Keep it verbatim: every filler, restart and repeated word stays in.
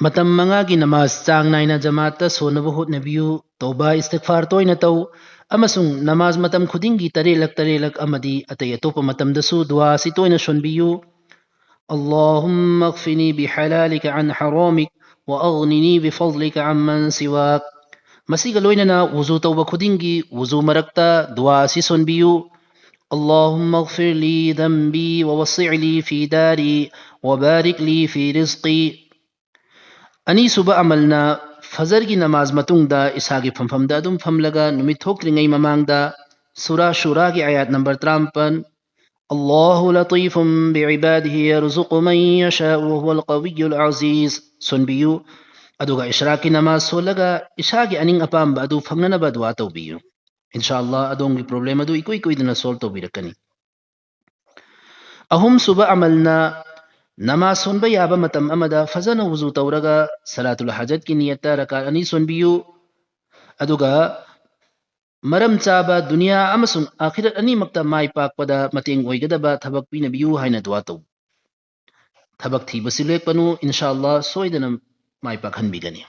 ꯃꯇꯝ ꯃꯉꯥꯒꯤ ꯅꯃꯥꯖ ꯆꯥꯡ ꯅꯥꯏꯅ ꯖꯃꯥꯠꯇ ꯁꯣꯟꯅꯕ ꯍꯣꯠꯅꯕꯤꯌꯨ꯫ ꯇꯧꯕꯥ ꯏꯁꯇꯤꯒꯐꯥꯔ ꯇꯣꯏꯅ ꯇꯧ꯫ ꯑꯃꯁꯨꯡ ꯅꯃꯥꯖ ꯃꯇꯝ ꯈꯨꯗꯤꯡꯒꯤ ꯇꯔꯦꯠꯂꯛ ꯇꯔꯦꯠꯂꯛ ꯑꯃꯗꯤ ꯑꯇꯩ ꯑꯇꯣꯞꯄ ꯃꯇꯝꯗꯁꯨ ꯗꯨꯋꯥ ꯑꯁꯤ ꯇꯣꯏꯅ ꯁꯣꯟꯕꯤꯌꯨ꯫ اللهم اكفني بحلالك عن حرامك وأغنني بفضلك عمن سواك꯫ ꯃꯁꯤꯒ ꯂꯣꯏꯅꯅ ꯋꯨꯖꯨ ꯇꯧꯕ ꯈꯨꯗꯤꯡꯒꯤ ꯋꯨꯖꯨ ꯃꯔꯛꯇ ꯗꯨꯋꯥ ꯑꯁꯤ ꯁꯣꯟꯕꯤꯌꯨ꯫ اللهم اغفر لي ذنبي ووسع لي في داري وبارك لي في رزقي. ꯑꯅꯤꯁꯨꯕ ꯑꯃꯜꯅ ꯐꯖꯔꯒꯤ ꯅꯃꯥꯖ ꯃꯇꯨꯡꯗ ꯏꯁꯥꯒꯤ ꯐꯝꯐꯝꯗ ꯑꯗꯨꯝ ꯐꯝꯂꯒ ꯅꯨꯃꯤꯠ ꯊꯣꯛꯇ꯭ꯔꯤꯉꯩ ꯃꯃꯥꯡꯗ ꯁꯨꯔꯥ ꯁꯨꯔꯥꯒꯤ ꯑꯌꯥꯠ ꯅꯝꯕꯔ ꯇꯔꯥꯃꯥꯄꯟ, الله لطيف بعباده يرزق من يشاء وهو القوي العزيز ꯁꯣꯟꯕꯤꯌꯨ꯫ ꯑꯗꯨꯒ ꯏꯁ꯭ꯔꯥꯛꯀꯤ ꯅꯃꯥꯖ ꯁꯣꯜꯂꯒ ꯏꯁꯥꯒꯤ ꯑꯅꯤꯡ ꯑꯄꯥꯝꯕ ꯑꯗꯨ ꯐꯪꯅꯅꯕ ꯗꯨꯋꯥ ꯇꯧꯕꯤꯌꯨ꯫ ꯏꯟꯁꯥ ꯑꯜꯂꯥ ꯑꯗꯣꯝꯒꯤ ꯄ꯭ꯔꯣꯕ꯭ꯂꯦꯝ ꯑꯗꯨ ꯏꯀꯨꯏ ꯀꯨꯏꯗꯅ ꯁꯣꯜꯕ ꯇꯧꯕꯤꯔꯛꯀꯅꯤ꯫ ꯑꯍꯨꯝꯁꯨꯕ ꯑꯃꯜꯅ ꯅꯃꯥꯖ ꯁꯣꯟꯕ ꯌꯥꯕ ꯃꯇꯝ ꯑꯃꯗ ꯐꯖꯅ ꯋꯨꯖꯨ ꯇꯧꯔꯒ ꯁꯂꯥꯇꯨꯜ ꯍꯥꯖꯠꯀꯤ ꯅꯤꯌꯠꯇ ꯔꯀꯥꯠ ꯑꯅꯤ ꯁꯣꯟꯕꯤꯌꯨ꯫ ꯑꯗꯨꯒ ꯃꯔꯝ ꯆꯥꯕ ꯗꯨꯅꯤꯌꯥ ꯑꯃꯁꯨꯡ ꯑꯥꯈꯤꯔꯠ ꯑꯅꯤꯃꯛꯇ ꯃꯥꯏ ꯄꯥꯛꯄꯗ ꯃꯇꯦꯡ ꯑꯣꯏꯒꯗꯕ ꯊꯕꯛ ꯄꯤꯅꯕꯤꯌꯨ ꯍꯥꯏꯅ ꯗꯨꯋꯥ ꯇꯧ꯫ ꯊꯕꯛ ꯊꯤꯕꯁꯤ ꯂꯦꯞꯀꯅꯨ, ꯏꯟꯁꯥ ꯑꯜꯂꯥ ꯁꯣꯏꯗꯅ ꯃꯥꯏ ꯄꯥꯛꯍꯟꯕꯤꯒꯅꯤ꯫